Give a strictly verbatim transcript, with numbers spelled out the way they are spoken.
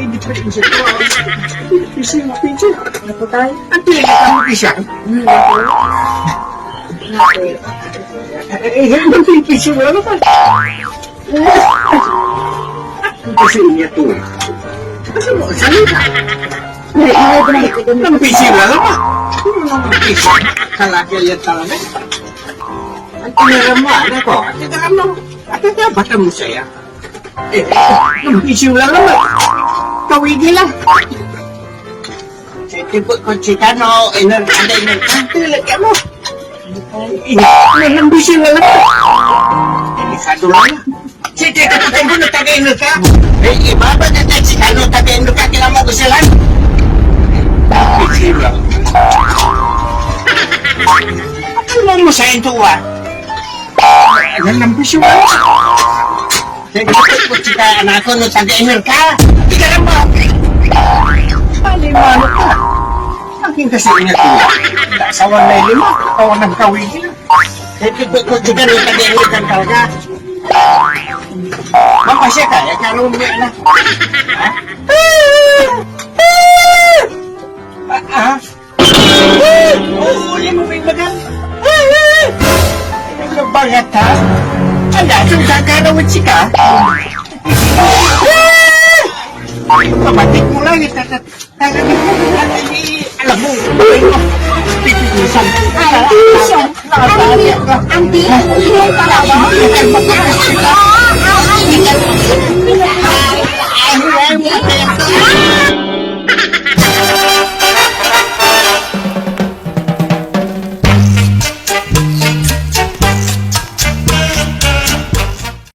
may diferensya ko. Piso, piso. Ano po, tay? Ang pinili ka mo, piso? Hmm, ako. Ako. Eh, eh, ang piso, ano ba? Ang piso niya to. Kasi mo, salita. Ay, ay, ay, ay, ay. Ang piso, ano ba? Ano ang piso? Kalaki yan talaga. Ang tinaram mo, anak ko, ang tinaram mo. At ang bata mo saya. Eh, ang bisyo lang naman. Kawigi lang. Sa tipo ko, Chicano, iner-, ano, iner-, ang tila ka mo. Eh, ang bisyo lang naman. Delikado lang. Sige, kapatid ko, nagtaga-iner ka. Eh, ibaba ka kay Chicano, taga-iner ka, kailangan mo gusto lang. Bisyo lang. Ano mo sa ito, ah? Yan ang bisyo mo. Sige, kutsi ka, anak ko, no taga-iner ka. Tika lang ba? Palimano ka. Akin kasi iner ko. Asawa na lima, awa ng kawigin. Sige, kutsi ka, no taga-iner ka talaga. Mapasya ka, eh, karoon mo, anak. Ha? Ah, ah. Huli mo may baga. Ano ba nga ta? Ala, itong kakarawat sika? Pamatik mo lang, itatat-, alam mo, pipilisan. Auntie, Auntie, hindi mo pala ba?